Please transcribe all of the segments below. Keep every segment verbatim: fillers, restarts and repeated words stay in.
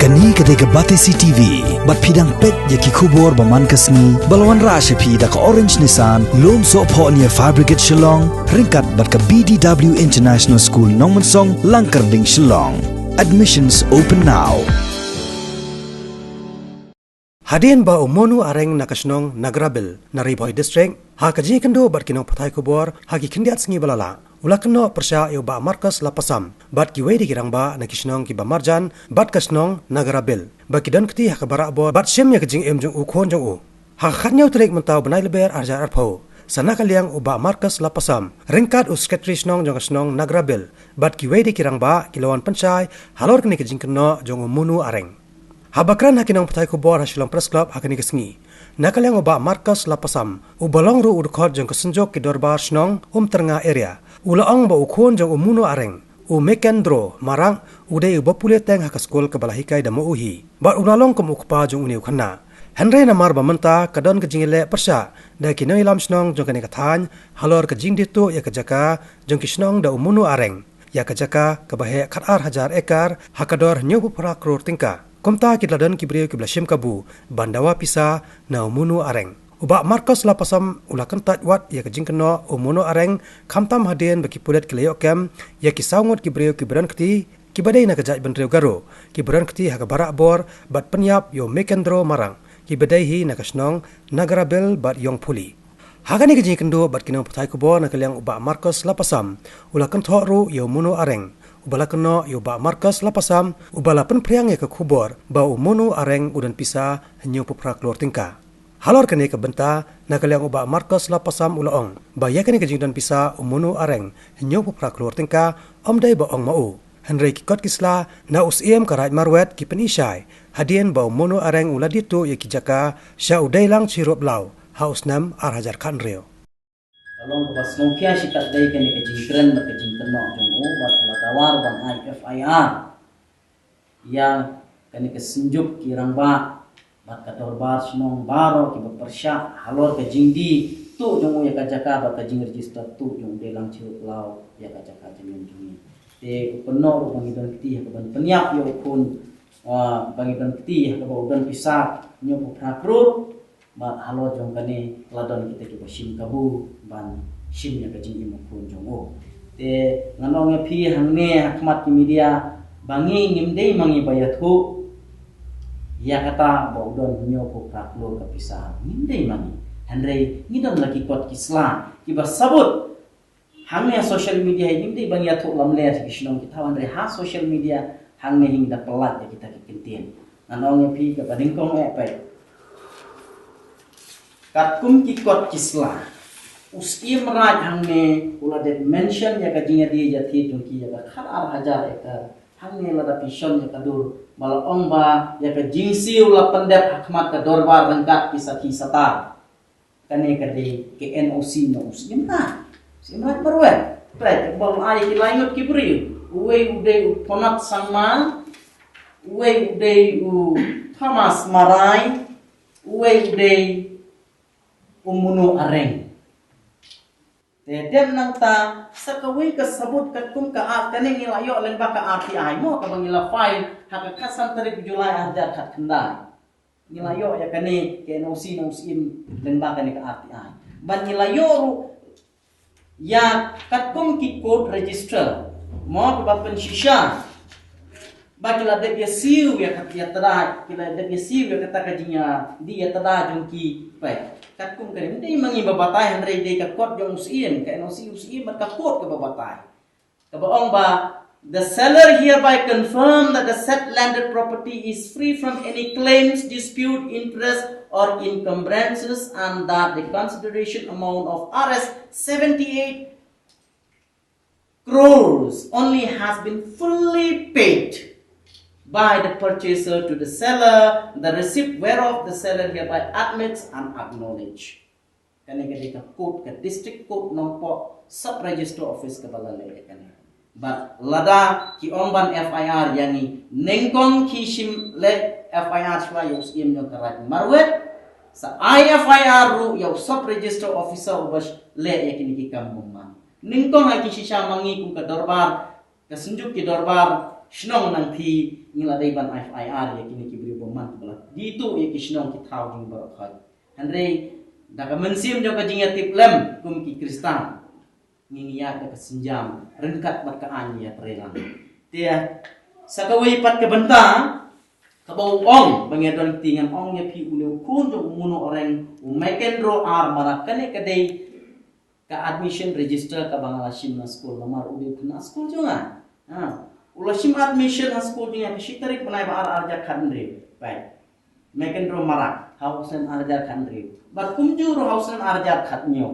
Kane ka dei ka Batesi T V, bad phi dang peit ïa ki khubor ba man ka sngi, ba la wanrah sha phi da ka Orange Nissan, Lumsohphoh near Fire Brigade Shillong, ryngkat bad ka B D W International School Nongmensong, Langkyrding, Shillong. Admissions open now. Hadien ba u Monu Areng na ka shnong Nagrabil, na Ri Bhoi District, ha ka jingïakynduh bad ki nongpathai khubor ha ki khyndiat sngi ba la lah, u la kynnoh pyrshah ïa u Bah Marcus Lapasam bad kiwei de ki rangbah na ki shnong kiba marjan bad ka shnong Nagrabil, ba ki don kti ha ka barabor bad shim ïa ka jingim jong u khun jong u. Ha ka khathynñiew tarik mynta u bnai Lber ar hajar arphew, sa na ka liang u Bah Marcus Lapasam, ryngkat u Secretary Shnong jong ka shnong Nagrabil bad kiwei de ki rangbah, ki la wan pynshai halor kane ka jingkynnoh jong u Monu Areng. Haba kren ha ki nongpathai khubor ha Shillong Press Club ha kane ka sngi, na ka liang u Bah Marcus Lapasam, uba long ruh u dkhot jong ka Synjuk ki Dorbar Shnong Umtyrnga Area, u la ong ba u khun jong u Monu Areng, u Mekendro Marak, u dei uba pule teng ha ka skul kaba la hikai da ma u hi, bad u la long kum u kpa jong une u khynnah. Hynrei namar ba mynta ka don ka jingïaleh pyrshah da ki nongïalam shnong jong kane ka thaiñ halor ka jingdie tuh ïa ka jaka jong ki shnong da u Monu Areng, ïa ka jaka kaba heh khatar hajar ekar ha ka dor hynñiewphew phra klur tyngka. Kumta ki la don ki briew kiba la shim kabu ban dawa pisa na u Monu Areng. U Bah Marcus Lapasam u la kyntait wat ïa ka jingkynnoh u Monu Areng, khamtam hadien ba ki pulit ki la ïoh kem ïa ki saw ngut ki briew kiba don kti, kiba dei na ka jaitbynriew Garo, kiba don kti ha ka barabor, bad pynïap ïa u Mekendro Marak, kiba dei hi na ka shnong Nagrabil bad Ïongphuli. Ha kane ka jingïakynduh bad ki nongpathai khubor, na ka liang u Bah Marcus Lapasam, u la kynthoh ruh ïa u Monu Areng, uba la kynnoh ïa u Bah Marcus Lapasam, uba la pynphriang ïa ka khubor ba u Monu Areng u don pisa hynñiewphew phra klur tyngka. Halor kane ka bynta, na ka liang u Bah Marcus Lapasam u la ong ba ïa kane ka jingdon pisa u Monu Areng hynñiewphew phra klur tyngka, ym dei ba ong ma u. Hynrei ki kot ki sla na u Syiem ka Raid Marwet ki pyni shai hadien ba u Monu Areng u la die tuh ïa ki jaka sha u Deilang Chirup Law ha u snem ar hajar khathynriew. Ka long kaba sngewkhia shi katdei kane ka jingkren bad ka jingkynnoh jong u, bad u la dawa ban ai F I R ïa kane ka Synjuk ki Rangbah bad ka Dorbar Shnong baroh kiba pyrshah halor ka jingdie tuh jong u ïa ka jaka bad ka jingregister tuh jong u Deilang Chirup Law ïa ka jaka jingim jong ngi. Te u kynnoh ruh ba ngi don kti ha kaban pynïap ïa u khun, ah, ba ngi don kti ha kaba u don pisa hynñiewphew phra klur, bad halor jong kane la don kita kiba shim kabu ban shim ïa ka jingim u khun jong u. Te ngan ong ïa phi hangne ha khmat ki media ba ngi ngim dei ma ngi ba ïathuh ïa kata ba u don hynñiewphew phra klur ka pisa, ngim dei ma ngi. Hynrei ngi don la ki kot ki sla kiba sabut. Hangne ha social media hi ngim dei ba ngi ïathuh lamler sha ki shnong ki thaw, hynrei ha social media hangne hi ngi da pyllait ïa kita ki kyntien. Ngan ong ïa phi kaba nyngkong eh peit. Katkum ki kot ki sla, u Syiem Raid hangne u la dep mention ïa ka jingïadie ïathied jong ki ïa ka khatar hajar ekar. Hangne lada phi shon ïa ka dur ba la ong ba ïa ka jingsiew la pyndep ha khmat ka dorbar ryngkat ki sakhi satar. Kane ka dei ka N O C na u Syiem Raid. Syiem Raid marwei. Peit, ba la ai ki lai ngut ki briew. Uwei u dei u Phonat Sangma, uwei u dei u Thomas Marai, uwei u dei u Munu Areng. Te dep nangta sa kawei ka sabut katkum ka ar, kane ngi la ïoh lyngba ka R T I mo, kaba ngi la file ha ka khatsan tarik July ar hajar khatkhyndai. Ngi la ïoh ïa kane ka N O C na u Syiem lyngba kane ka R T I. Bad ngi la ïoh ruh ïa katkum ki court register mo, kaba pynshisha ba ki la dep ïasiew ïa kat, ïa tada, ki la dep ïasiew ïa kata ka jingïadie ïa tada jong ki. Peit, katkum kane, ym dei ma ngi ba batai, hynrei dei ka kot jong u Syiem, ka N O C u Syiem bad ka court kaba batai. Kaba ong ba, "The seller hereby confirm that the said landed property is free from any claims, dispute, interest or encumbrances, and that the consideration amount of R S seventy-eight crores only has been fully paid by the purchaser to the seller, the receipt whereof the seller hereby admits and acknowledge." Kane ka dei ka court, ka District Court Nongpoh, Sub Register Office kaba la leh ïa kane. Bad lada ki ong ban F I R ïa ngi, nyngkong ki shim leh F I R shuwa ïa u Syiem jong ka Raid Marwet, sa ai F I R ruh ïa u Sub Register Officer uba leh ïa kine ki kam bymman. Nyngkong ha ki shisha ma ngi kum ka dorbar, ka Synjuk ki Dorbar Shnong Nangthied, ngi la dei ban F I R ïa kine ki briew bymman kiba la die tuh ïa ki shnong ki thaw jong ngi baroh khoit. Hynrei da ka mynsiem jong ka jingïatiplem kum ki Khristan, ngi ngi ïaid da ka sienjam ryngkat bad ka aiñ ïatreilang. Te sa kawei pat ka bynta kaba u ong ba ngi don kti, ngan ong ïa phi, une u khun jong u Muno Oreng, u McEnroe R Marak, kane ka dei ka admission register kaba nga la shim na skul, namar u dei u khynnah skul jong nga. Ha. U la shim admission ha skul jong nga ka shi tarik bnai ba ar, ar hajar khathynriew. Peit. McEnroe Marak ha u snem ar hajar khathynriew. Bad kumjuh ruh ha u snem ar hajar khathynñiew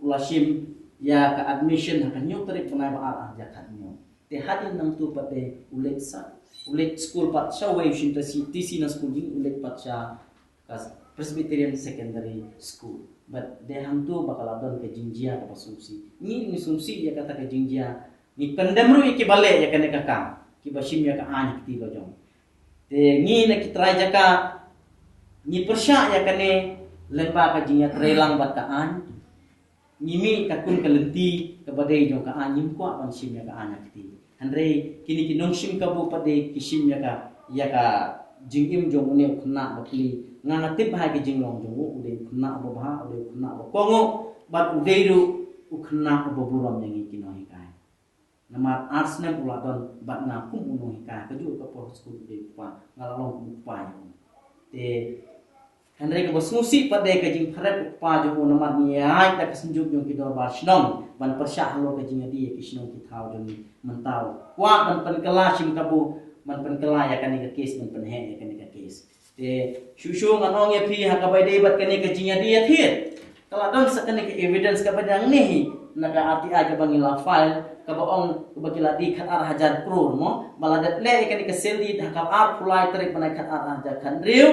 u la shim ïa ka admission ha ka hynñiew tarik bnai ba ar, ar hajar khathynñiew. Te hadien nangtu pat de u leit sa, u leit skul pat sha wei, u shim T C, T C na skul jong ngi, u leit pat sha ka Presbyterian Secondary School. Bad de hangtu ba ka la don ka jingjia kaba sngewsih. Ngi ngi sngewsih ïa kata ka jingjia, ngi kyndem ruh ïa kiba leh ïa kane ka kam, kiba shim ïa ka aiñ ha kti lajong. Te ngi na ki trai jaka ngi pyrshah ïa kane lyngba ka jingïatreilang bad ka aiñ. Ngi mih katkum ka lynti kaba dei jong ka aiñ, ngim kwah ban shim ïa ka aiñ ha kti. Hynrei kine ki nongshim kabu pat de ki shim ïa ka, ïa ka jingim jong une u khynnah ba pli. Nga nga tip bha ïa ka jinglong jong u, u dei u khynnah uba bha, u dei u khynnah uba kohnguh, bad u dei ruh u khynnah uba burom ïa ngi ki nonghikai. Namar ar snem u la don bad nga kum u nonghikai, kajuh ka por skul u dei u kpa, nga la long kum u kpa ïa u. Te hynrei kaba sngewsih pat de ka jingpyrshah u kpa jong u, namar ngi ïaid da ka synjuk jong ki dorbar shnong ban pyrshah halor ka jingïadie ïa ki shnong ki thaw jong ngi. Mynta u kwah ban pynkylla shim kabu, ban pynkylla ïa kane ka kes, ban pynheh ïa kane ka kes. Te shuh shuh ngan ong ïa phi, ha kaba ïadei bad kane ka jingïadie ïathied, ka la don sa kane ka evidence kaba dang ngi hi na ka R T I kaba ngi la file, kaba ong kaba ki la die khatar hajar klur mo, ba la dep leh ïa kane ka sale deed ha ka arphew lai tarik bnai khatar ar hajar khathynriew,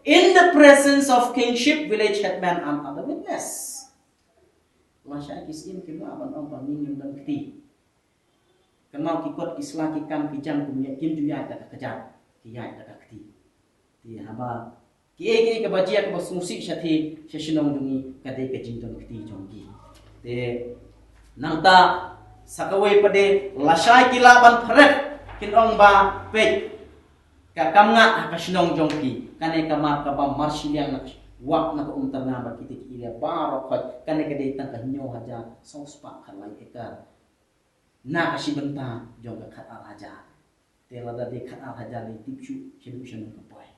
in the presence of kingship, village headman and other witness. Lashai ki syiem kim lah ban ong ba ngi ngim don kti. Kynmaw, ki kot ki sla ki kam ki jam kum ïa, kim ju ïaid da ka kjat, ki ïaid da ka kti. Te haba kiei kiei kaba jia kaba sngewsih shathie sha shnong jong ngi, ka dei ka jingdon kti jong ki. Te nangta sa kawei pat de, lashai ki lah ban pyrshah, kin ong ba, peit, ka kam ngat ha ka shnong jong ki, kane ka mar kaba marshiliang na wah na ka Umtyrnga bad kita ki area baroh khoit, kane ka dei tang ka hynñiew hajar saw spah khatlai ekar na ka shi bynta jong ka khatar hajar. Te lada dei khatar hajar, dei tip shuh shaduh sha nong ka poi.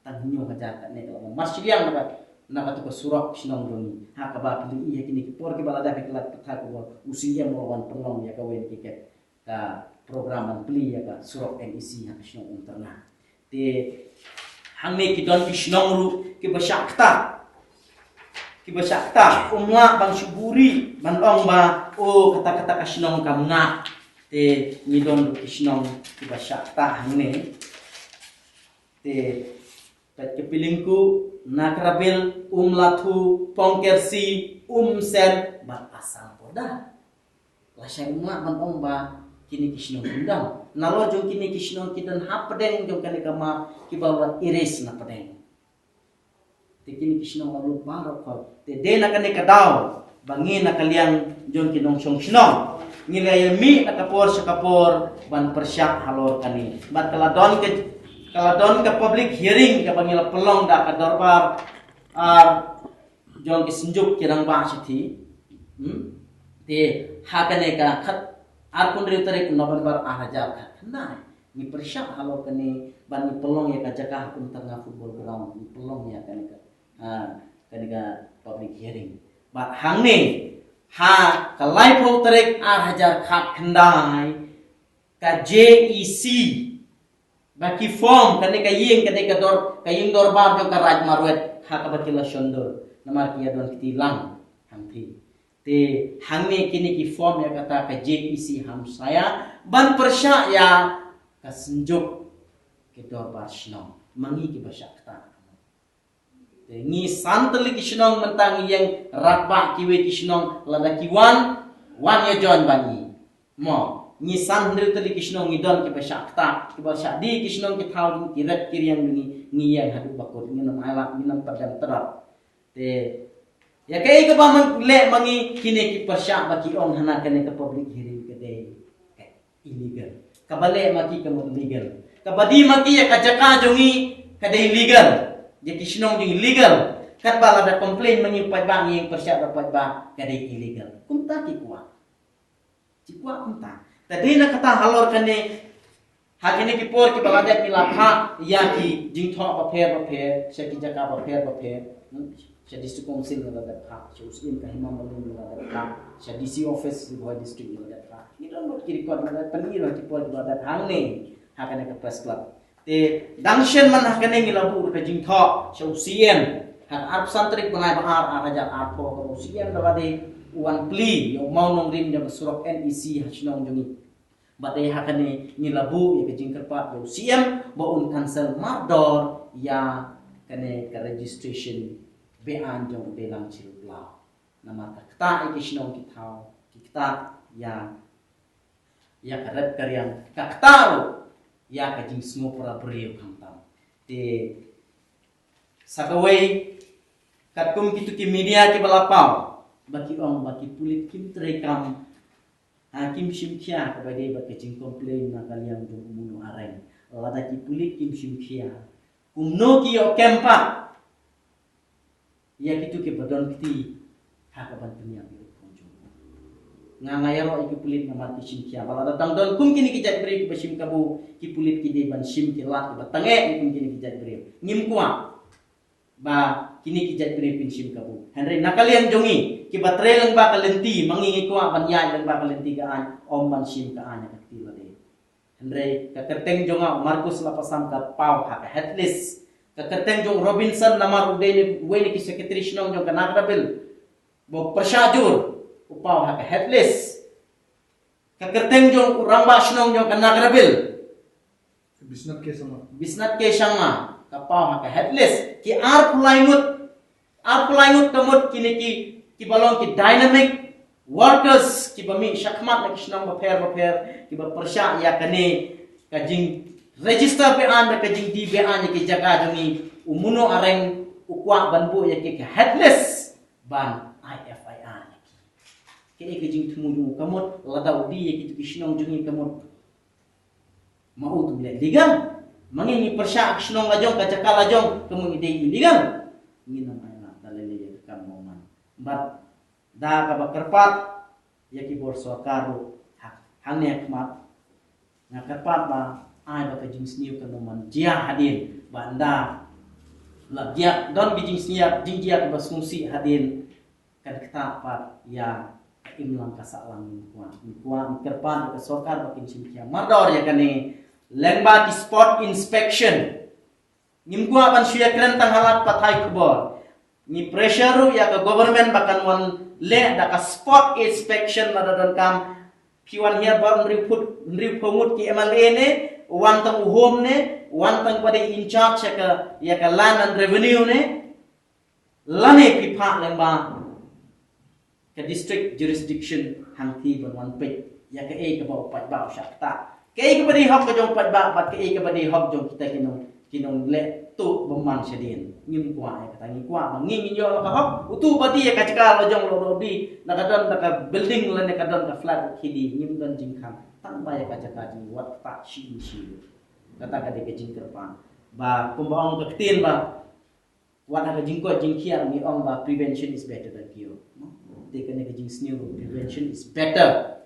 Tang hynñiew hajar katne ka la marshiliang na ka, na katu ka surok shnong jong ngi. Ha kaba phi ïohi ha kine ki por kiba la dep, phi la kata kaba u C M u la wan pynlong ïa kawei na ki, ka program ban plie ïa ka surok N E C ha ka shnong Umtyrnga. Te hangne ki don ki shnong ruh kiba shah ktah. Kiba shah ktah, um lah ban shu buhrieh ban ong ba, o, kata kata ka shnong kam ngat. Te ngi don ruh ki shnong kiba shah ktah hangne. Te peit ka Pyllingkuh, Nakrabil, Umlathu, Pongkersi, Umsen bad Assam border. Lashai um lah ban ong ba kine ki shnong kim don. Nalor jong kine ki shnong ki don hapdeng jong kane ka map, kiba la erase na pdeng. Te kine ki shnong la lut baroh khoit. Te dei na kane ka daw ba ngi na ka liang jong ki nongshong shnong ngi la ïa mih na ka por sha ka por ban pyrshah halor kane. Bad ka la don ka, ka la don ka public hearing kaba ngi la pynlong da ka dorbar, ah, jong ki synjuk ki rangbah shathie. Hmm? Te ha kane ka khat, arphew hynriew tarik November ar hajar khatkhyndai, ngi pyrshah halor kane, bad ngi pynlong ïa ka jaka ha Umtyrnga football ground, ngi pynlong ïa kane ka, ha, kane ka public hearing. Bad hangne ha ka laiphew tarik ar hajar khatkhyndai, ka J E C, ba ki form kane ka ïing, kane ka dor, ka ïing dorbar jong ka Raid Marwet ha kaba ki la shon dur, namar ki ïa don kti lang hangthie. Te hangne kine ki form ïa kata ka J E C Hamsaya ban pyrshah ïa ka synjuk ki dorbar shnong. Ma ngi kiba shah ktah. Te ngi san tylli ki shnong mynta ngi ïeng, radbah kiwei ki shnong, lada ki wan, wan ïa join bad ngi. Mo, ngi san hynriew tylli ki shnong ngi don kiba shah ktah, kiba shah die ki shnong ki thaw, ki ret ki riang, ngi, ngi ïeng haduh ba kut, ngin ym ailad, ngin ym pyrshah tyrap. Te ïa kaei kaba man leh ma ngi, kine ki pyrshah ba ki ong hana kane ka public hearing ka dei ka illegal. Kaba leh ma ki ka mut legal. Kaba die ma ki ïa ka jaka jong ngi ka dei legal. Ïa ki shnong jong ngi legal. Katba lada complain ma ngi paidbah, ngi ïeng pyrshah da paidbah, ka dei illegal. Kumta ki kwah. Ki kwah kumta. Te dei na kata halor kane, ha kine ki por kiba la dep ngi la phah ïa ki jingthoh bapher bapher sha ki jaka bapher bapher. Hmm? Sha District Council ngi la dep phah, sha U C M ka Hima Malung ngi la dep phah, sha D C office Ri Bhoi District ngi la dep phah. Ngi don lut ki record, ngi la dep pyni ha ki por kiba la dep hangne ha kane ka press club. Te dang shen man ha kane ngi la buh ka jingthoh sha U C M ha ka arphew san tarik bnai ba ar, ar hajar arphew, ka U C M da la dei u wan plie ïa u mawnongrim jong ka surok N E C ha shnong jong ngi. Bad dei ha kane ngi la buh ïa ka jingkyrpad ïa u C M ba un cancel mardor ïa kane ka registration beaiñ jong u Deilang Chirup Law. Namar ka ktah ïa ki shnong ki thaw, ki ktah ïa, ïa ka rep ka riang, ka ktah ruh ïa ka jingsngewpra briew khamtam. Te sa kawei, katkum kitu ki media kiba la paw, ba ki ong ba ki pulit kim treikam, ha, kim shim khia, kaba dei bad ka jingcomplain na ka liang jong u Muno Areng. Lada ki pulit kim shim khia, kumno ki ïoh kem pat ïa kitu kiba don kti ha ka ban pynïap ïa u khun jong u? Nga, nga ïaroh ïa ki pulit namar ki shim khia. Ba lada tang don kum kine ki jait briew kiba shim kabu, ki pulit ki dei ban shim ki lad kiba tyngeh ïa kum kine ki jait briew. Ngim kwah ba kine ki jait briew kin shim kabu. Hynrei na ka liang jong ngi kiba trei lyngba ka lynti, ma ngi ngi kwah ban ïaid lyngba ka lynti ka aiñ, ym ban shim ka aiñ ha ka kti lade. Hynrei ka kyrteng jong nga u Marcus Lapasam ka paw ha ka hit list. Ka kyrteng jong u Robinson, namar u dei ne uwei na ki secretary shnong jong ka Nagrabel ba u pyrshah jur, u paw ha ka hit list. Ka kyrteng jong u rangbah shnong jong ka Nagrabel, Bisnath K Sangma. Bisnath K Sangma ka paw ha ka hit list. Ki arphew lai ngut, arphew lai ngut ka mut kine ki, kiba long ki dynamic workers kiba mih shakhmat na ki shnong bapher bapher, kiba pyrshah ïa kane ka jingregister beaiñ bad ka jingdie beaiñ ïa ki jaka jong ngi. U Muno Areng u kwah ban buh ïa ki ha ka hit list ban ai F I R ïa ki. Kaei ka jingthmu jong u? Ka mut lada u die ïa kitu ki shnong jong ngi, ka mut ma u tu leh legal. Ma ngi ngi pyrshah ka shnong la jong, ka jaka la jong, ka mut ngi dei illegal. Ngin ym ailad da lei lei ïa ka kam ba u man. Bad da kaba kyrpad ïa ki bor sorkar ruh ha, hangne ha khmat, nga kyrpad ba ai ba ka jingsniew kan ym man jia hadien, ba ynda la jia don ki jingsniew, jingjia kaba sngewsih hadien, kan ktah pat ïa ka imlang ka sahlang. Ngi kwah, ngi kwah, ngi kyrpad ïa ka sorkar ba kin shim khia mardor ïa kane. Lyngba ki spot inspection, ngim kwah ban shu ïakren tang ha lad pathai khubor. Ngi pressure ruh ïa ka government ba kan wan leh da ka spot inspection lada donkam. Phi wan hiar baroh hynriewphew, hynriewphew ngut ki M L A ne, wan tang u Home ne, wan tang ba dei in charge ïa ka, ïa ka Land and Revenue ne, lane phi phah lyngba ka district jurisdiction hangtei ban wan peit ïa kaei kaba u paidbah u shah ktah. Kaei kaba dei hok ka jong u paidbah bad kaei kaba dei hok jong kita ki nong, ki nongleh tuh bymman shadien. Ngim kwah ïa kata, ngi kwah ba ngi ngin ïoh la ka hok. Utu ba die ïa ka jaka la jong, la dei na ka don da ka building lane ka don ka flat, u khie die, ngim don jingkhang. Tang ba ïa ka jaka jong ngi wat ktah shi inch. Kata ka dei ka jingkyrpad. Ba kumba ong ka ktien ba wat ha ka jingkoit jingkhiah ngi ong ba prevention is better than cure. Te kane ka jingsniew, prevention is better.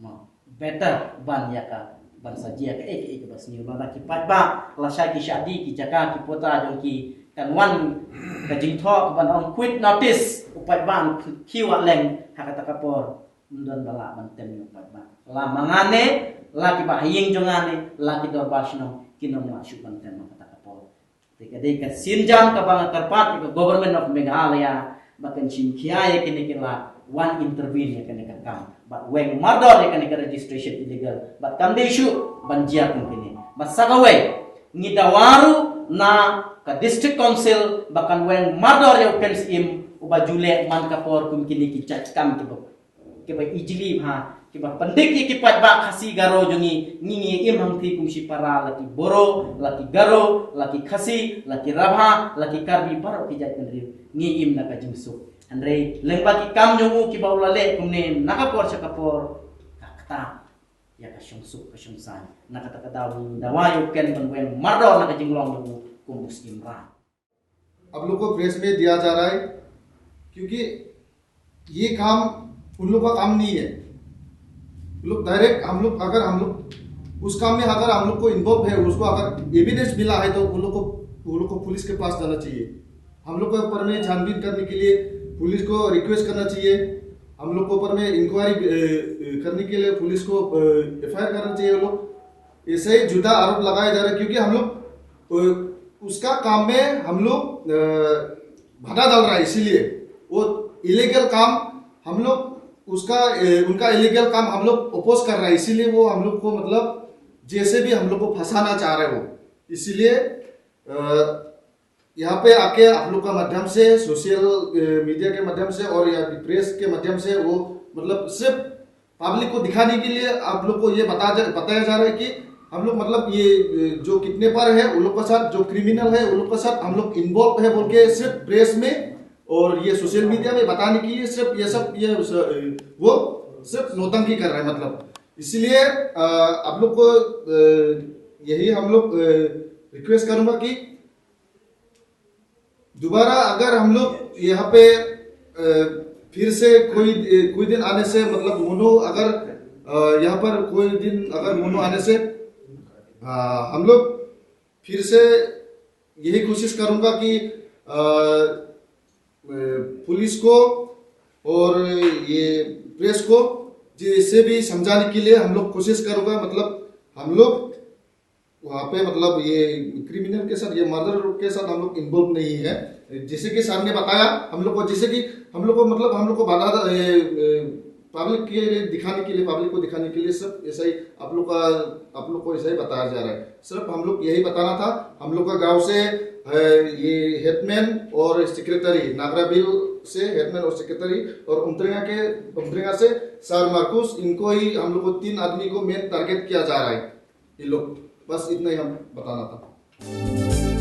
Mo, better ban ïa ka, ban sa jia kaei kaei kaba sniew. Lada ki paidbah la shah, ki shah die ki jaka, ki pota jong ki, kan wan ka jingthoh kaban ong quit notice, u paidbah un khie wah leng, ha kata ka por ym don ba lah ban tem ïa u paidbah. La ma nga ne, la kiba ha ïing jong nga ne, la ki dorbar shnong, kin ym lah shuh ban tem ha kata ka por. Te ka dei ka sienjam kaba nga kyrpad ïa ka Government of Meghalaya ba kan shim khia ïa kine ki lad, wan intervene ïa kane ka kam bad weng mardor ïa kane ka registration illegal, bad kam dei shuh ban jia kum kine. Bad sa kawei, ngi dawa ruh na ka District Council ba kan weng mardor ïa u Ken Syiem uba ju leh man ka por kum kine ki jait kam kiba kiba ijli bha, kiba pyndik ïa ki paidbah Khasi Garo jong ngi. Ngi, ngi im hangtei kum shi para, la ki Boro, la ki Garo, la ki Khasi, la ki Rabha, la ki Karbi, baroh ki jait bynriew ngi im na ka jingsuk. Hynrei lyngba ki kam jong u kiba u la leh kumne na ka por sha ka por, ka ktah. ïa ka shongsuk ka shongsaiñ. Na kata ka daw ngi dawa ïa u Ken ban weng mardor na ka jinglong jong u kum u Syiem Raij. आप लोग को प्रेस में दिया जा रहा है, क्योंकि ये काम उन लोग का काम नहीं है। लोग डायरेक्ट हम लोग, अगर हम लोग उस काम में अगर हम लोग को इन्वॉल्व है, उसको अगर एविडेंस मिला है तो उन लोग को, उन लोग को पुलिस के पास जाना चाहिए। हम लोग के ऊपर में छानबीन करने के लिए पुलिस को रिक्वेस्ट करना चाहिए। हम लोग के ऊपर में इंक्वायरी करने के लिए पुलिस को एफआईआर करना चाहिए। लोग ऐसे ही झूठा आरोप लगाया जा रहा है, क्योंकि हम लोग उसका काम में हम लोग बाधा डाल रहा है, इसीलिए वो इलीगल काम हम लोग उसका उनका इलीगल काम हम लोग अपोज कर रहा है, इसीलिए वो हम लोग को मतलब जैसे भी हम लोग को फंसाना चाह रहे हो। इसीलिए यहाँ पे आके आप लोग का माध्यम से, सोशल मीडिया के माध्यम से और या प्रेस के माध्यम से वो मतलब सिर्फ पब्लिक को दिखाने के लिए आप लोग को ये बता जा, बताया जा रहा है कि हम लोग मतलब ये जो किडनैपर है उन लोग के साथ, जो क्रिमिनल है उन लोग के साथ हम लोग इन्वॉल्व है बोल के सिर्फ प्रेस में और ये सोशल मीडिया में बताने के लिए सिर्फ ये सब ये वो सिर्फ नौटंकी कर रहा है। मतलब इसलिए आप लोग को यही हम लोग रिक्वेस्ट करूंगा कि दोबारा अगर हम लोग यहाँ पे फिर से कोई कोई दिन आने से मतलब मोनो अगर यहाँ पर कोई दिन अगर मोनो आने से हम लोग फिर से यही कोशिश करूंगा कि पुलिस को और ये प्रेस को जिससे भी समझाने के लिए हम लोग कोशिश करूंगा। मतलब हम लोग वहाँ पे मतलब ये क्रिमिनल के साथ, ये मर्डर के साथ हम लोग इन्वॉल्व नहीं है। जैसे कि सर ने बताया हम लोग को, जैसे कि हम लोग को मतलब हम लोग को बाधा पब्लिक के लिए दिखाने के लिए, पब्लिक को दिखाने के लिए सिर्फ ऐसा ही आप लोग का आप लोग को ऐसा ही बताया जा रहा है। सिर्फ हम लोग यही बताना था। हम लोग का गांव से ये हेडमैन और सेक्रेटरी, नागराबिल से हेडमैन और सेक्रेटरी और उमत्रिंगा के उमत्रिंगा से सर मार्कुस, इनको ही हम लोग को तीन आदमी को मेन टारगेट किया जा रहा है। ये लोग बस इतना ही हम बताना था।